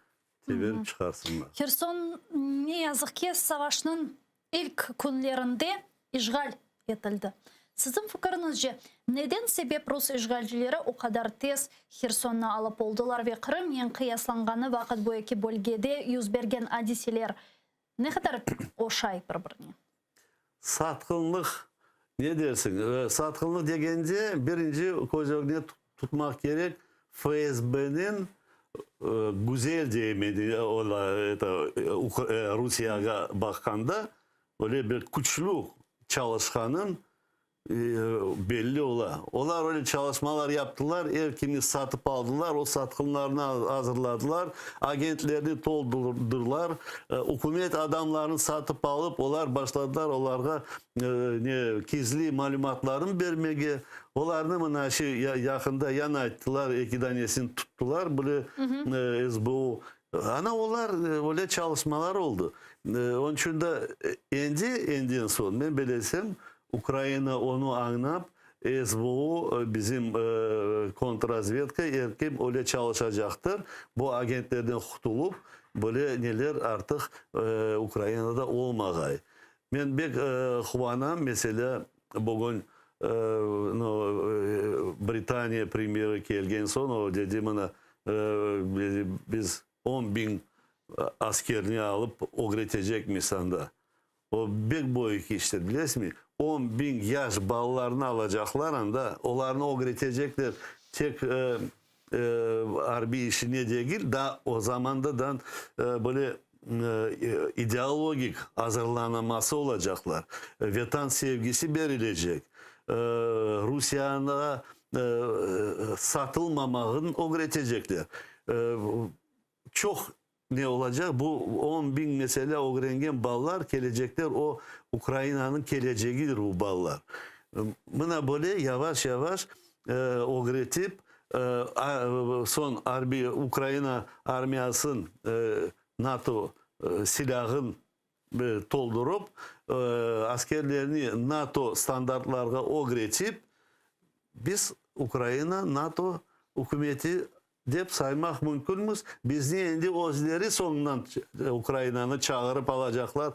teberip çıqarsınlar. Herson, ne yazıq ki, savaşnıñ ilk künlerinde işğal etildi. Siziñ fikiriñizce, neden sebep rus işğalcileri o qadar tez Hersonnı alıp oldılar ve Qırımnen qıyaslanğanı vaqıt bu eki bölgede yüz bergen adiseler ne qadar oşay bir-birine? Satqınlıq, ne dersiñ? Satqınlıq degende, birinci köz ögüne tutmaq kerek, FSBniñ güzel deyim, Rusiyağa baqqanda, öyle bir küçlü çalışqanın Belli ola. Olar öyle çalışmalar yaptılar, er kimni satıp aldılar, o satqınlarnı azırladılar, agentlerni toldurdılar, ükümet adamlarını satıp alıp, olar başladılar olarğa ne gizli malümatlarını bermege. Olarnı mına şu yaqında yañı ayttılar, eki danesini tuttılar, bile SBU. Ana olar öyle çalışmalar oldı. Onıñ içün de endi, endiden soñ, men belesem, Ukraina onı añlap, SBU, bizim kontrrazvedka er kim öyle çalışacaqtır, bu agentlerden qutulıp, böyle neler artıq Ukrainada olmağay. Men bek quvanam, meselâ, bugün Britaniya premyeri kelgen soñ, o dedi, mına, biz 10 biñ askerni alıp ögretecekmiz anda. O bek büyük iştir, bilesizmi? 10 biñ yaş balalarnı alacaqlar anda, olarnı ögretecekler tek arbiy işine degil, daa o zamandadan böyle ideologik azırlanması olacaqlar, Vetan sevgisi berilecek, Rusiyağa satılmamağın ögretecekler. Çoq ne olacaq, bu 10 biñ mesele ögrengen balalar kelecekler, o Ukrainanıñ kelecegidir bu balalar. Mına böyle yavaş-yavaş ögretip, soñ arbiy Ukraina armiyasın NATO silâğın toldurıp, askerlerini NATO standartlarğa ögretip, biz Ukraina NATO ükümeti dep saymaq mümkünmiz. Bizni endi özleri soñundan Ukrainanı çağırıp alacaqlar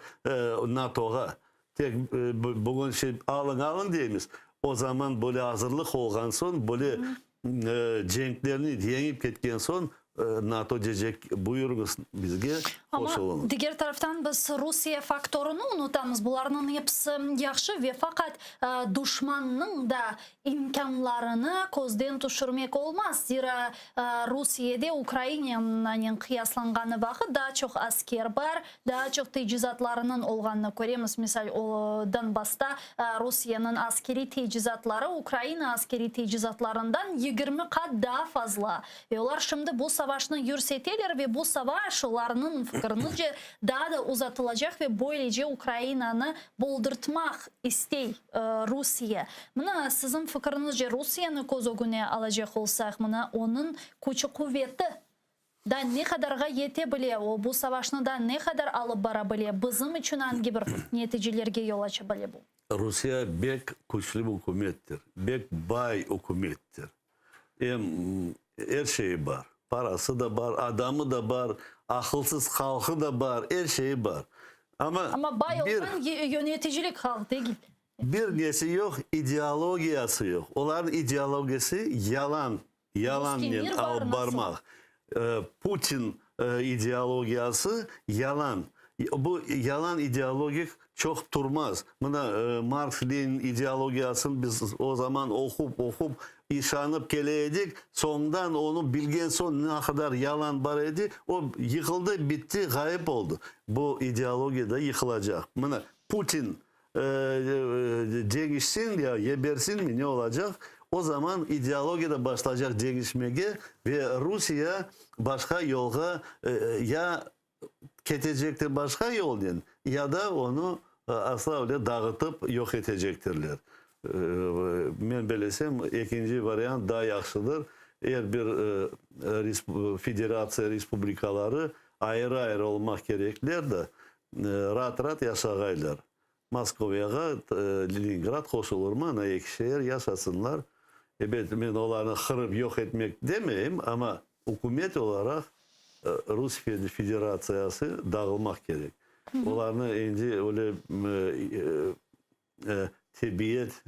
NATOğa. Tek bugün şey alıñ, alıñ deymiz. O zaman böyle azırlıq olğan soñ, böyle cenklerni yeñip ketken soñ NATO deycek, buyurıñız bizge qoşulıñız. Amma diger taraftan biz Rusiye faktorını unutamız. Bularnıñ episi yahşı ve faqat duşmannıñ da imkânlarını közden tüşürmek olmaz. Zira Rusiyede Ukrainanen qıyaslanğanı vaqıt daa çoq asker bar, daa çoq tecizatlarınıñ olğanını köremiz. Misal, Donbassta Rusiyeniñ askeriy tecizatları Ukraina askeriy tecizatlarından 20 qat daa fazla. Ve olar şimdi bu savaşnı yürseteler ve bu savaş, olarnıñ fikirince, daa da uzatılacaq ve böylece Ukrainanı boldurtmaq istey Rusiye. Mına, siziñ fikiriñizce, Rusiyeni köz ögüne alacaq olsaq, mına, onıñ küçü-quveti da ne qadarğa yete bile, o bu savaşnı da ne qadar alıp bara bile, bizim içün angi bir neticelerge yol aça bile bu? Rusiye bek küçlü bir ükümettir, bek bay ükümettir. Em er şeyi bar, parası da bar, adamı da bar, aqılsız halqı da bar, er şeyi bar. Amma, Amma bay bir, olğan yöneticilik halq degil. Bir nesi yoq, ideologiyası yoq. Olarnıñ ideologiyası yalan, yalannen Russkiy mir bar, alıp nasıl? barmaq. Putin. ideologiyası yalan. Bu yalan ideologik çoq turmaz. Mına, Marks-Lenin ideologiyasını biz o zaman oqup, oqup, işanıp kele edik, soñundan onı bilgen soñ ne qadar yalan bar edi, o yıqıldı, bitti, ğayıp oldı. Bu ideologiya da yıqılacaq. Mına, Putin deñişsin ya yebersinmi, ne olacaq, o zaman ideologiya da başlaycaq deñişmege ve Rusiye başqa yolğa ya ketecektir başqa yolnen, ya da onı asla öyle dağıtıp yoq etecektirler. Men belesem, ekinci variant daa yahşıdır. Er bir federatsiya respublikaları ayrı-ayrı olmaq kerekler de, raat-raat yaşağaylar. Moskoviyağa Leningrad qoşulırmı, ana eki şeer yaşasınlar. Ebet, men olarnı qırıp yoq etmek demeyim, amma ükümet olaraq Rus Federatsiyası dağılmaq kerek. Olarnı endi öyle Tebiyet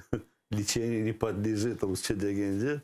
liçeniyu ne podlejit rusça degence,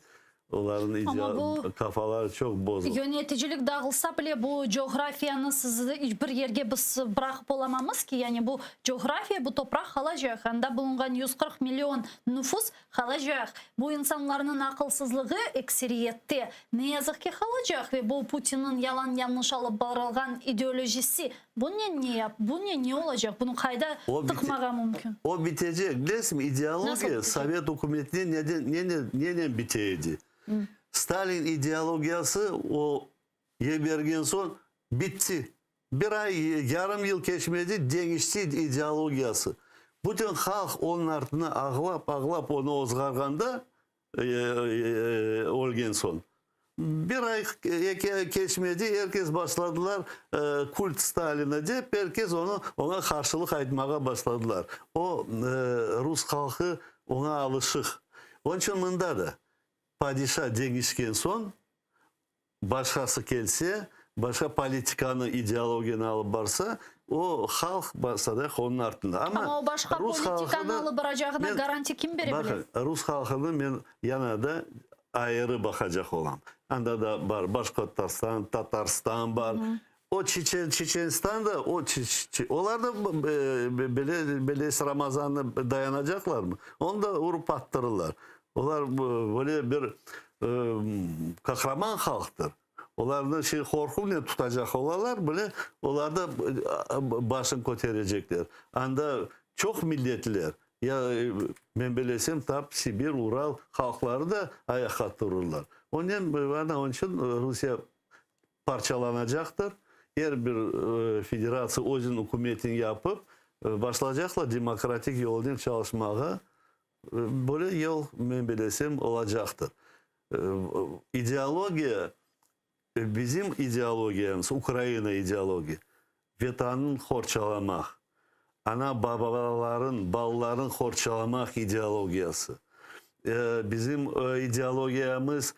olarnıñ qafaları çoq bozuq. Yöneticilik dağılsa bile, bu coğrafiyanı siz iç bir yerge biz bıraqıp olamamız ki, yani bu coğrafiya, bu topraq qalacaq, anda bulunğan 140 million nufus qalacaq. Bu insanlarnıñ aqılsızlığı ekseriyette, ne yazıq ki, qalacaq ve bu Putinniñ yalan-yanlış alıp barılğan ideolojisi Bunen ne yap, bunen ne olacaq, bunı qayda tıqmağa mümkün? O bitecek. Bilesiñmi, ideologiya sovet ükümetine neden, nenen, nenen bite edi? Stalin ideologiyası o yebergen soñ bitti. Bir ay, yarım yıl keçmedi, deñişti ideologiyası. Bütün halq onıñ artına ağlap, ağlap onı ozğarğanda, Ölgen soñ. Bir ay, eki ay keçmedi, er kes başladılar kult Stalina dep, er kes onı, oña qarşılıq aytmağa başladılar. O, rus halqı oña alışıq. Onıñ içün mında da padişa deñişken soñ, Başqası kelse, başqa politikanı, ideologiyanı alıp barsa, o halq sadaq onıñ artında. Amma Amma o başqa rus politikanı halqını alıp baracağına men, garantiya kim bere bile? bakın, rus halqını men yana da ayırı baqacaq olam. Anda da bar Başqortostan, Tatarstan bar. O Çeçen, Çeçenistan da, o olar da bile, bilesiz Ramazannı dayanacaqlarmı? Onı da urıp attırırlar. Olar böyle bir qahraman halqtır. Olarnı şey qorquvnen tutacaq olalar bile, olar da başın köterecekler. Anda çoq milletler, ya men bilesem, tap Sibir, Ural halqları da ayaqqa tururlar. Onen, ana, onıñ içün Rusiye parçalanacaqtır. Er bir federatsiya özüniñ ükümetini yapıp, başlaycaqlar demokratik yolnen çalışmağa. Böyle yol, men bilesem, olacaqtır. İdeologiya, bizim ideologiyamız, Ukraina ideologiya, Vetanın qorçalamaq, ana-babaların, balaların qorçalamaq ideologiyası. Bizim ideologiyamız,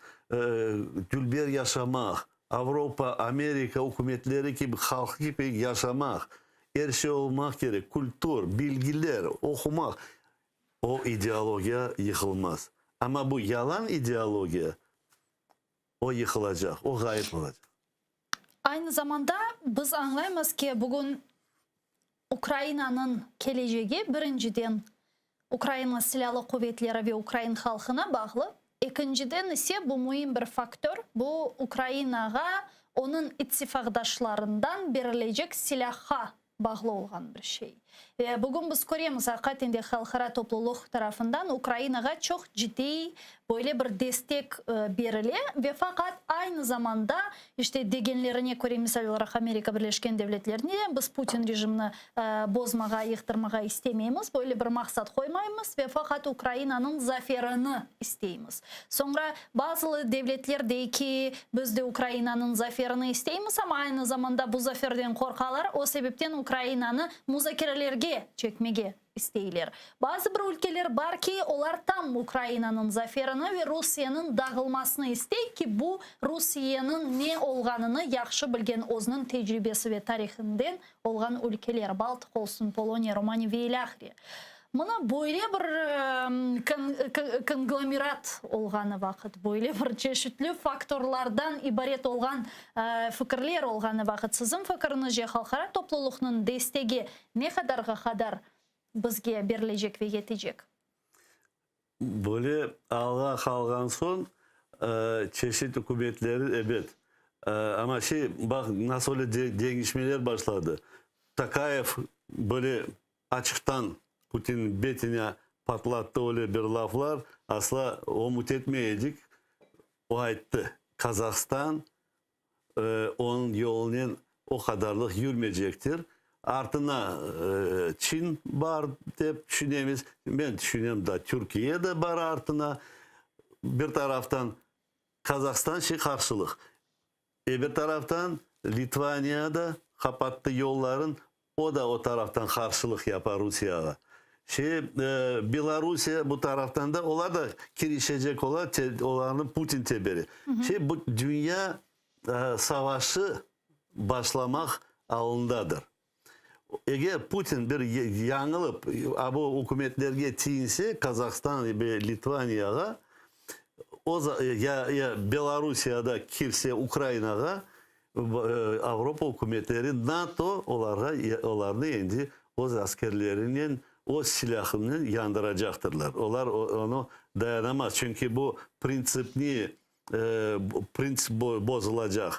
dülber yaşamaq, Avropa, Amerika ükümetleri kibi, halqı kibi yaşamaq, er şey olmaq kerek, kültur, bilgiler, oqumaq. O ideologiya yıqılmaz. Amma bu yalan ideologiya, o yıqılacaq, o ğayıp olacaq. Aynı zamanda biz añlaymız ki, bugün Ukrainanıñ kelecegi, birinciden, Ukraina Silâlı Quvetleri ve ukrain halqına bağlı, ekinciden ise, bu müim bir faktör, bu Ukrainağa onıñ ittifaqdaşlarından berilecek silâhqa bağlı olğan bir şey. Ve bugün biz köremiz, aqiqaten de halqara toplulıq tarafından Ukrainağa çoq ciddiy böyle bir destek berile ve faqat aynı zamanda, işte, degenlerine köre, misal olaraq, Amerika Birleşken Devletlerine biz Putin rejimini bozmağa, yıqtırmağa istemeymiz, böyle bir maqsat qoymaymız ve faqat Ukrainanıñ zaferini isteymiz. Soñra bazılı devletler dey ki, biz de Ukrainanıñ zaferini isteymiz, amma aynı zamanda bu zaferden qorqalar, o sebepten Ukrainanı muzakerelerge çekmege isteyler. Bazı bir ülkeler bar ki, olar tam Ukrainanıñ zaferini ve Rusiyeniñ dağılmasını istey ki, bu Rusiyeniñ ne olğanını yahşı bilgen özüniñ tecribesi ve tarihinden olğan ülkeler, Baltıq olsun, Poloniya, Romaniya ve ilâhre. Mına böyle bir konglomerat olğanı vaqıt, böyle bir çeşitli faktorlardan ibaret olğan fikirler olğanı vaqıt, siziñ fikiriñizce, halqara toplulıqnıñ destegi ne qadarğa qadar bizge berilecek ve yetecek? Böyle alğa qalğan soñ çeşit ükümetleri, ebet, amma şey, baq, nasıl öyle deñişmeler başladı. Tokayev böyle açıqtan Putinniñ betine patlattı öyle bir laflar, asla ümüt etmey edik. O ayttı, Qazahstan onıñ yolunen o qadarlıq yürmeycektir. Artına Çin bar dep tüşünemiz. Men tüşünem da, Türkiye de bar artına. Bir taraftan Qazahstan şey qarşılıq. Ebir taraftan Litvaniya da qapattı yolların, o da o taraftan qarşılıq yapa Rusiyağa. Şey, Belorusiya bu taraftan da, olar da kirişecek ola, olarnı Putin tebere. Şey, bu dünya savaşı başlamaq alındadır. Eger Putin bir yañılıp, a bu ükümetlerge tiyinse, Kazahstan ve Litvaniyağa, o ya ya Belorussiyada kirse Ukrainağa, Avropa ükümetleri, NATO olarğa olarnı endi öz askerlerinen, öz silâhınen yandıracaqtırlar. Olar onı dayanamaz, çünki bu printsipni printsip bozulacaq.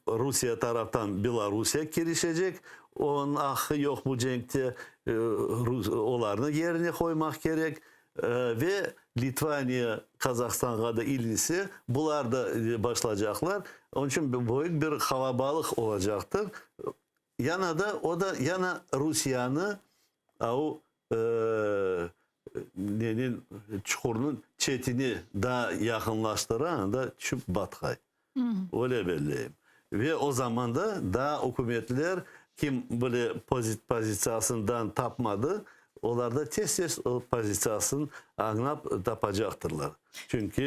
Rusiye taraftan Belorussiya kirişecek, onıñ aqqı yoq bu cenkte, olarnı yerine qoymaq kerek. Ve Litvaniya Qazahstanğa da ilinse, bular da başlacaqlar. Onıñ içün büyük bir qalabalıq olacaqtır. Yana da o da yana Rusiyanı au neniñ çuqurnıñ çetine daa yaqınlaştıra, anda tüşüp batqay. Öyle belleyim. Ve o zaman da daa ükümetler kim bile pozitsiyasından tapmadı, olar da tez-tez o pozitsiyasını añlap tapacaqtırlar. Çünki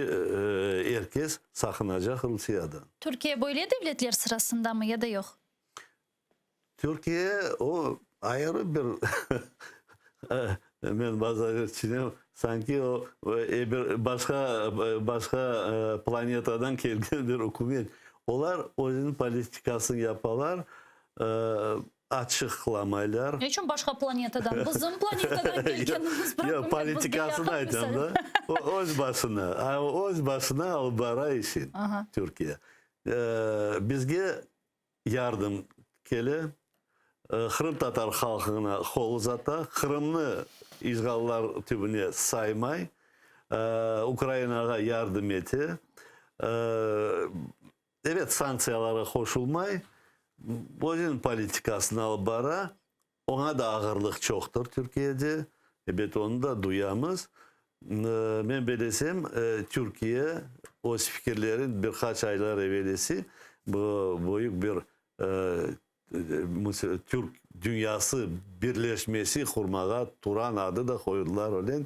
er kes saqınacaq Rusiyadan. Türkiye böyle devletler sırasındamı ya da yoq? Türkiye o ayrı bir men bazen tüşünem, sanki o bir başqa başqa planetadan kelgen bir ükümet. Olar özüniñ politikasını yapalar, açıqlamaylar. Ne içün başqa planetadan? Bizim planetadan kelgenimiz bir ükümet. Politikasını aytam da. Öz başına, öz başına alıp bara işin Türkiye. Bizge yardım kele, qırımtatar halqına qol uzata, Qırımnı işğallar tübüne saymay, Ukrainağa yardım ete, ebet, sanktsiyalarğa qoşulmay, özüniñ politikasını alıp bara, Oña da ağırlıq çoqtır Türkiyede, ebet, onı da duyamız. Men belesem, Türkiye öz fikirlerin bir qaç aylar evelesi bu büyük bir türk dünyası birleşmesi qurmağa, Turan adı da qoydular öyle,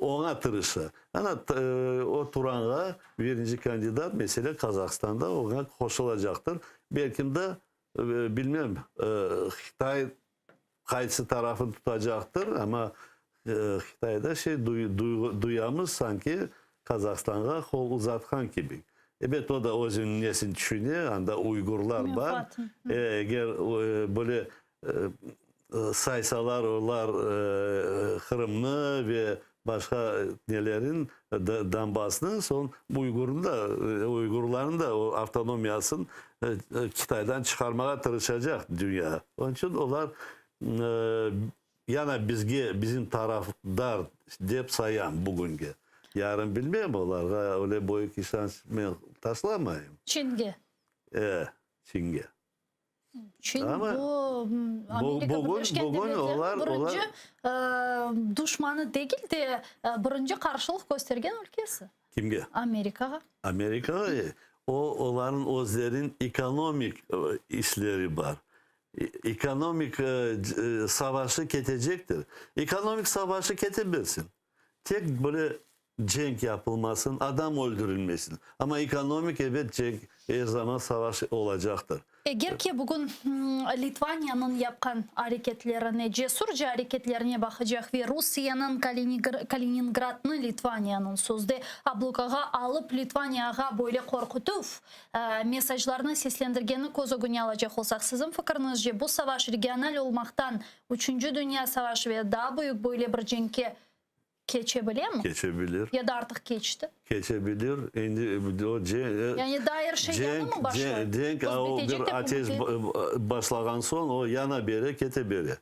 oña tırışa. Ana, o Turanğa birinci kandidat, mesele, Qazahstanda oña qoşulacaqtır. Belkim de, Bilmem, Xitay qaysı tarafını tutacaqtır, amma Xitayda şey duyamız, sanki Qazahstanğa qol uzatqan kibi. Ebet, o da özüniñ nesini tüşüne, anda uygurlar bar. Eger böyle saysalar olar Qırımnı ve başqa nelerin, Donbassnı, soñ uygurnı da, uygurlarnı da o avtonomiyasın Kitaydan çıqarmağa tırışacaq dünya. Onıñ içün olar yana bizge, bizim tarafdar dep sayam bugünge. Yarın bilmem, olarğa öyle büyük işanç men taşlamayım. Çinge. E, Çinge. Çin bu Amerika Birleşken Devletleriniñ birinci duşmanı degil de, birinci qarşılıq köstergen ülkesi. Kimge? Amerikağa. Amerikağa. O, olarnıñ özleriniñ ekonomik işleri bar. Ekonomik savaşı ketecektir. Ekonomik savaşı kete bersin. Tek böyle. Cenk yapılmasın, adam öldürilmesin. Amma ekonomik, ebet, cenk, er zaman savaş olacaqtır. Eger ki bugün Litvaniyanıñ yapqan areketlerine, cesurca areketlerine baqacaq ve Rusiyeniñ Kaliningradnı Litvaniyanıñ sözde ablukağa alıp Litvaniyağa böyle qorqutuv mesajlarnı seslendirgenini köz ögüne alacaq olsaq, siziñ fikiriñizce bu savaş regional olmaqtan Üçünci dünya savaşı ve daa büyük böyle bir cenkke Keçe bilemi? Keçe bilir. Ya da artıq keçti? Keçe bilir. Endi o cenk... Yani daa er şey yañı mı başlay? Cenk, o bir ateş başlağan soñ, o yana bere, kete bere.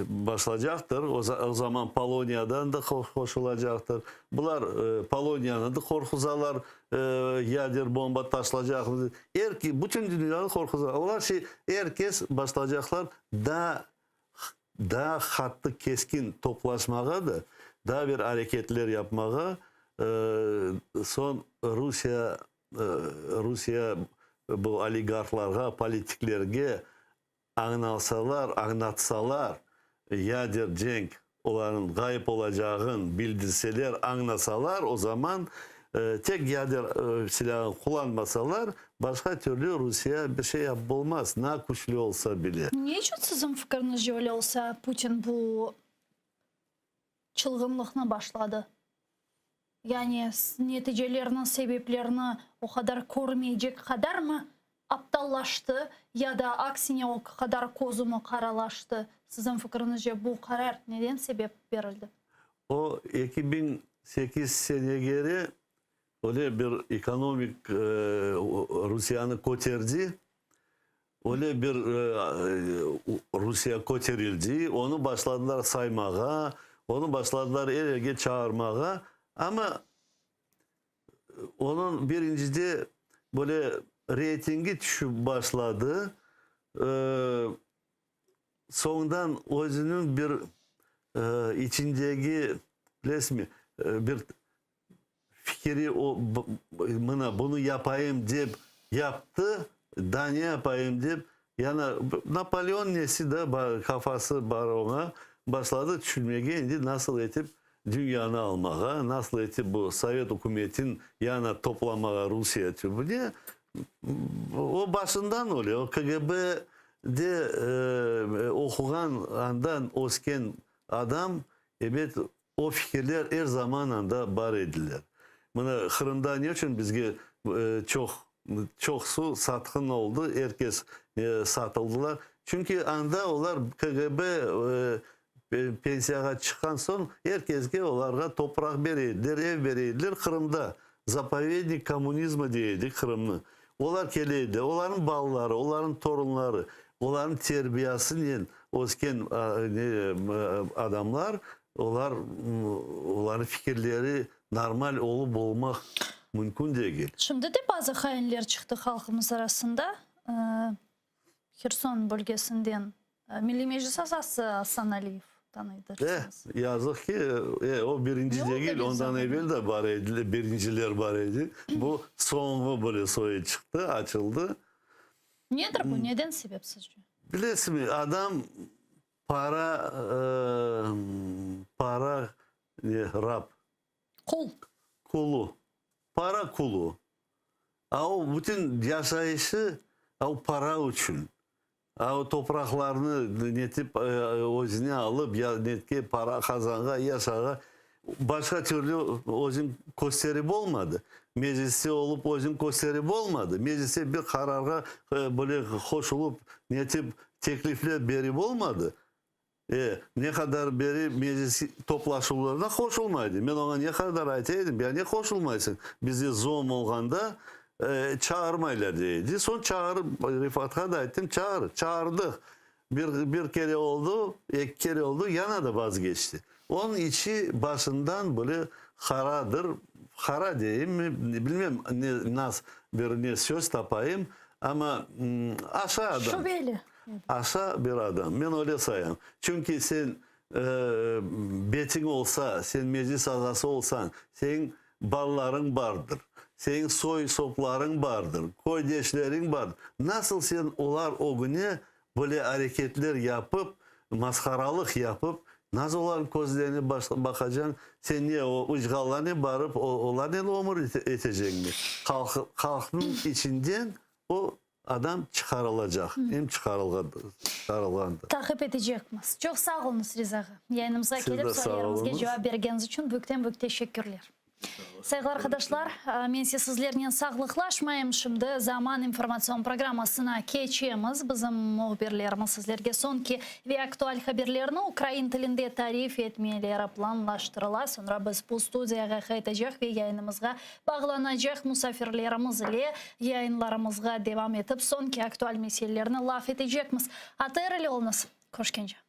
Başlacaqtır. O zaman Poloniyadan da qoşulacaqtır. Bular Poloniyanı da qorquzalar, yader bomba taşlacaqmız. Er, bütün dünyanı qorquzalar. Olar şey, er kes başlacaqlar daa Daa qattı keskin toplaşmağa da, daa bir areketler yapmağa, soñ Rusiye, Rusiye bu oligarhlarğa, politiklerge añnalsalar, añlatsalar, yader cenk olarnıñ ğayıp olacağın bildirseler, añlasalar, o zaman tek yader silâını qullanmasalar, başqa türlü Rusiye bir şey yapıp olmaz, na küçlü olsa bile. Ne içün siziñ fikiriñizce öyle olsa, Putin bu çılğınlıqnı başladı? Yani neticelerniñ sebeplerini o qadar körmeycek qadarmı aptallaştı ya da aksine o qadar közümi qaralaştı? Siziñ fikiriñizce bu qarar neden sebep berildi? O 2008 senegeri öyle bir ekonomik Rusiyanı köterdi, öyle bir Rusiya köterildi, onı başladılar saymağa, onı başladılar er yerge çağırmağa, amma Onıñ birincide böyle reytingi tüşüp başladı, soñdan özüniñ bir içindegi, bilesizmi, bir fikiri o, mına bunı yapayım dep yaptı, daa ne yapayım dep, yani Napoleon nesi da qafası bar oña, başladı tüşünmege endi nasıl etip Dünyanı almağa, nasıl etip bu sovet ükümetin yana toplamağa Rusiye tübüne, o başından öyle, o KGB de oquğan, andan ösken adam, ebet, o fikirler er zaman anda bar ediler. Mına Qırımda ne içün bizge çoq, çoqsu satqın oldı, er kes satıldılar, çünki anda olar KGB Pensiyağa çıqqan soñ er kesge olarğa topraq bere ediler, ev bere ediler. Qırımda zapovednik kommunizma dey edik Qırımnı. Olar kele ediler, olarnıñ balaları, olarnıñ torunları, olarnıñ terbiyasınen ösken adamlar, olar, olarnıñ fikirleri normal olıp olmaq mümkün degil. Şimdi de bazı hainler çıqtı halqımız arasında. Herson bölgesinden Milliy Meclis azası Asan Aliyev tanıydırsıñız. Eh, yazıq ki, e, o birinci degil, ondan evel de bar edi, birinciler bar edi. Bu soñğı böyle soyu çıqtı, açıldı. Nedir bu, neden sebep sizce? Bilesizmi, adam para, para, ne, rab. Qul. Qulu. Para qulu. A o bütün yaşayışı a o para içün. A o topraqlarnı netip özüne alıp ya netke para qazanğa yaşağa başqa türlü özün kösterip olmadı. Mecliste olıp özün kösterip olmadı. Mecliste bir qararğa böyle qoşulıp netip teklifler berip olmadı. E, ne qadar beri meclis toplaşuvlarına qoşulmaydı. Men oña ne qadar ayta edim, ya ne qoşulmaysıñ, bizde zom olğanda çağırmaylar dey edi. Soñ çağırıp, Refatqa da ayttım, çağır. Çağırdıq. Bir, bir kere oldu, eki kere oldu, yana da vazgeçti. Onıñ içi başından böyle qaradır, qara deyimmi, bilmem ne, nas bir ne söz tapayım, amma aşa adam. Şübeli. Aşa bir adam. Men öyle sayam. Çünki sen betiñ olsa, sen meclis azası olsañ, seniñ balalarıñ bardır, seniñ soy-soplarıñ bardır, köydeşleriñ bardır. Nasıl sen olar ögüne böyle areketler yapıp, masharalıq yapıp, Nasıl olarnıñ közlerine baqacañ? Sen ne, o ucğanlarnen barıp, olarnen ömür eteceñmi? Halqnıñ içinden o adam çıqarılacaq, em çıqarılğandır. Taqip etecekmiz. Çoq sağ oluñız, Riza ağa. Yayınımızğa kelip, suallerimizge cevap bergeniñiz içün büyükten-büyük teşekkürler. Sayğılı arqadaşlar, men ise sizlernen sağlıqlaşmayım. Şimdi Zaman informatsion programmasına keçemiz. Bizim mühbirlerimiz sizlerge soñki ve aktual haberlerni ukrain tilinde tarif etmeleri planlaştırıla. Soñra biz bu studiyağa qaytacaq ve yayınımızğa bağlanacaq musafirlerimiz ile yayınlarımızğa devam etip, soñki aktual meselelerni laf etecekmiz. ATR ile oluñız. Körüşkence.